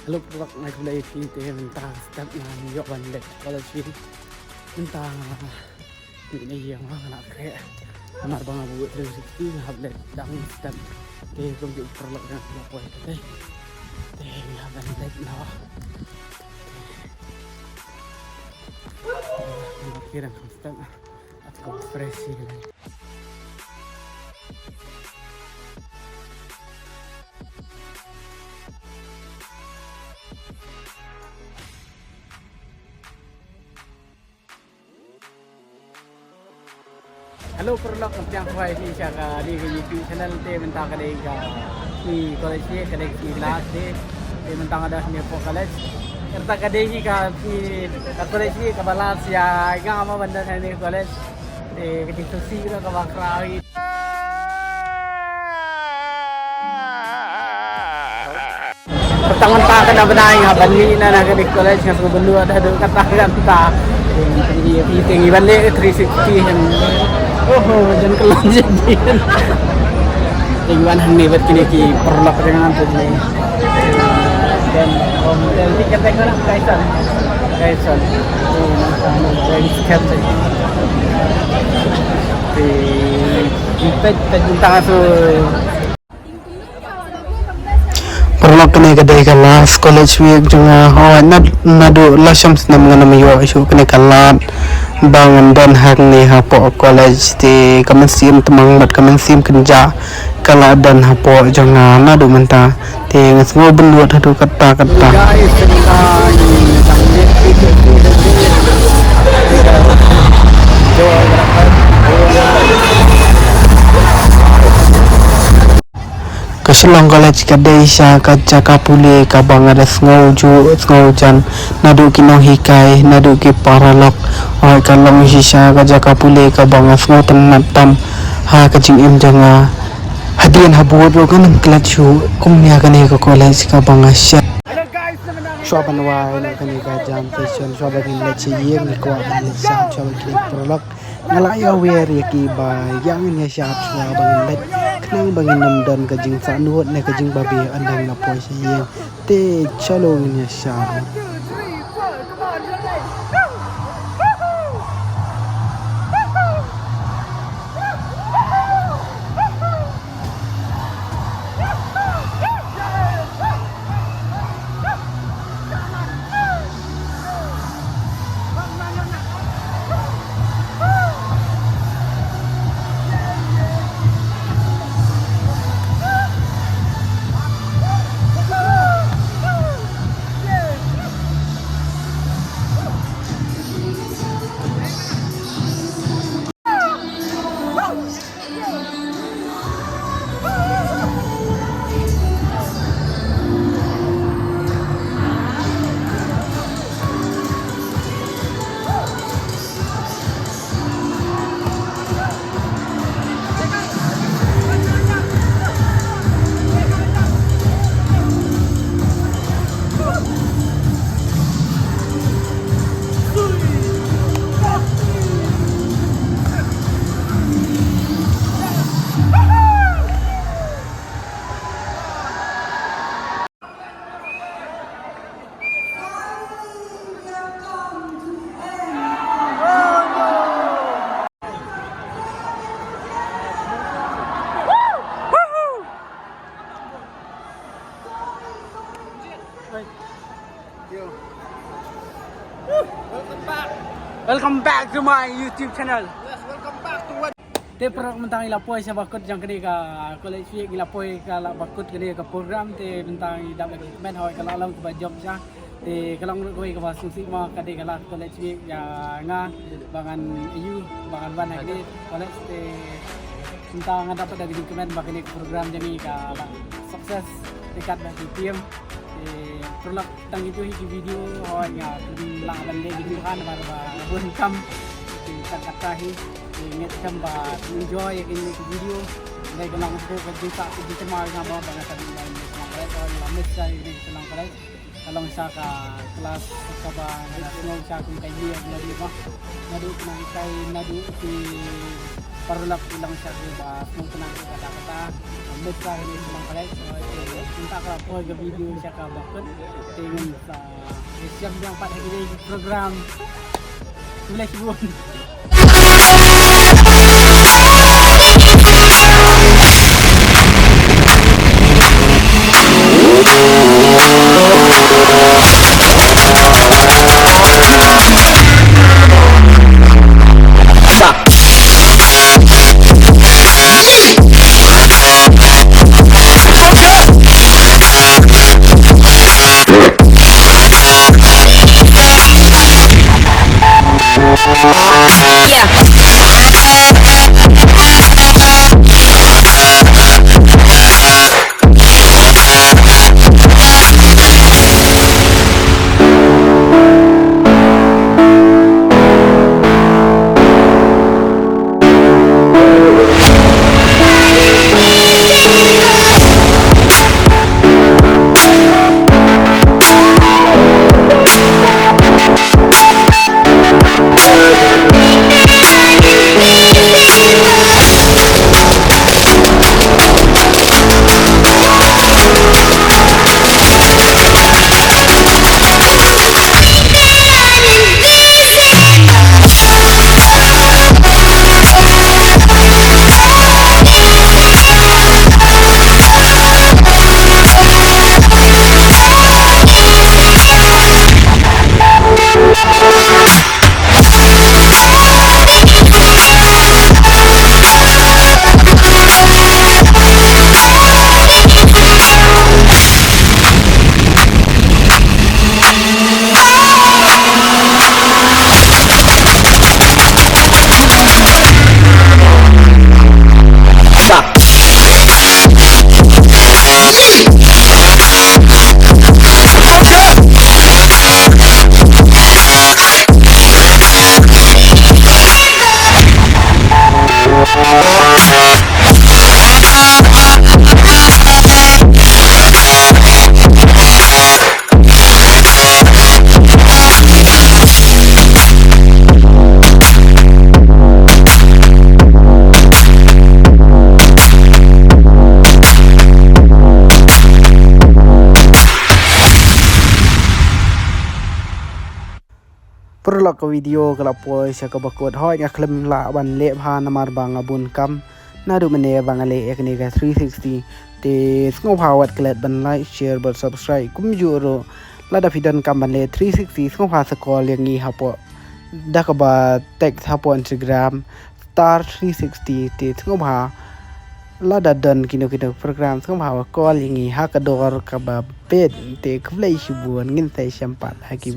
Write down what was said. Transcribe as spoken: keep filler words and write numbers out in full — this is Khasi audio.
Hello, paralok, nga khublei ïa phi. Te mynta step ngan ïoh ban leit college phi. Mynta ngi ïa nga nga la kre. Namar ba nga bud three sixty nga hap leit dang step. Te kumjuh paralok nga la poi te. Te nga hap ban leit noh. Nga kre dang step. At ko fresh ïa. Hello paralok, ngam tiang kwai hi sha ka dei ka YouTube channel te mynta ka dei ka sngi college hi, ka dei ka sngi last day. Te mynta nga da sngi po college. Mynta ka dei hi ka sngi ka college hi ka ba last ïa nga ma ban da sngi college. Te ka dei ka sngi ka ba khraw hi. Tang mynta ka na bnai nga ban mih na na ka dei college nga sngewbha ban lut haduh kata kata. Ïa phi te ngi ban leh three sixty hem. Oh, jan ka long jan. Te ngi wan hangne bad kine ki paralok jong nga te ne. Dan, um, dan ki kata ka na Kaison. Kaison. Oh, nang sa nang Kaison. Te pet pet tang so. Paralok, kane ka dei ka last college week jong nga. Hooid, na, naduh lasham snem ngan ym ïoh shuh kane ka lad ba ngan don hangne hapoh college. Te ka mynsiem tymmen bad ka mynsiem kynjah ka la don hapoh jong nga naduh mynta. Te nga sngew bynriew haduh katta katta. Ka Shillong College ka dei sha ka jaka pule kaba nga da sngew ju sngew jan, naduh ki nonghikai, naduh ki paralok. Hooid, ka long shisha ka jaka pule kaba nga sngewtynnat tam ha ka jingim jong nga. Hadien habud ruh ngan ym klet shuh kum ïa kane ka college kaba nga shah. Shuwa ban wai na kane ka jam session, shuwa ban leit sha ïing, ngi kwah ban leit sha, shuwa ban kren paralok. Nga la ïa wer ïa ki ba ïa ngin ïa shad shuwa ba ngin leit, khnang ba ngin ym don ka jingsahnud ne ka jingbabe ynda ngin la poi sha ïing. Te chalo ngin ïa shad. Welcome back. Welcome back to my YouTube channel. Yes, welcome back to what? Te paralok, mynta ngi la poi sha ba kut jong kane ka college week, ngi la poi ka la ba kut kane ka program, te mynta ngi dap la kmen hoi ka la long kaba jop sha. Te ka long ruh kawei kaba sngewsih mo, ka dei ka last college week ïa nga ba ngan ïoh ba ngan wan ha kane college. Te mynta nga dap da ka jingkmen ba kane ka program jong ngi ka la success ryngkat bad ki team. Te paralok, tang ito hi ki video, hooid nga khlem lah ban leh video ha namar ba bun kam. Te tang katta hi. Te ngeit skhem ba enjoy ïa kine ki video. Dei ka long ka jingsa ka jingkmen nga ba nga sa leh ïa kane ka shnong Khlait, hooid nga la miss ïa kane ka shnong Khlait. Long sha ka klas kaba nga sngew sha kum ka ïing naduh ba naduh khnang kai naduh ki paralok i long sha ki ba sngew khnang ka kata kata. Met ka ni sngew kale. Te mynta ka poi ka video sha kaba kut. Te ngin sa siap biang pat ha ki program. Khublei shibun. Paralok, ka video ka la poi sha kaba kut. Hooid, nga khlem lah ban leh bha namar ba nga bun kam. Naduh mynne ba nga leh ïa kane ka three sixty. Te sngewbha wat klet ban like, share bad subscribe. Kumjuh ruh lada phi donkam ban leh three sixty, sngewbha sa call ïa ngi hapoh, da kaba text hapoh Instagram star three sixty. Te sngewbha lada don kino kino program, sngewbha ba call ïa ngi ha ka dor kaba bit. Te khublei shibun, ngin sa ïashem pat ha ki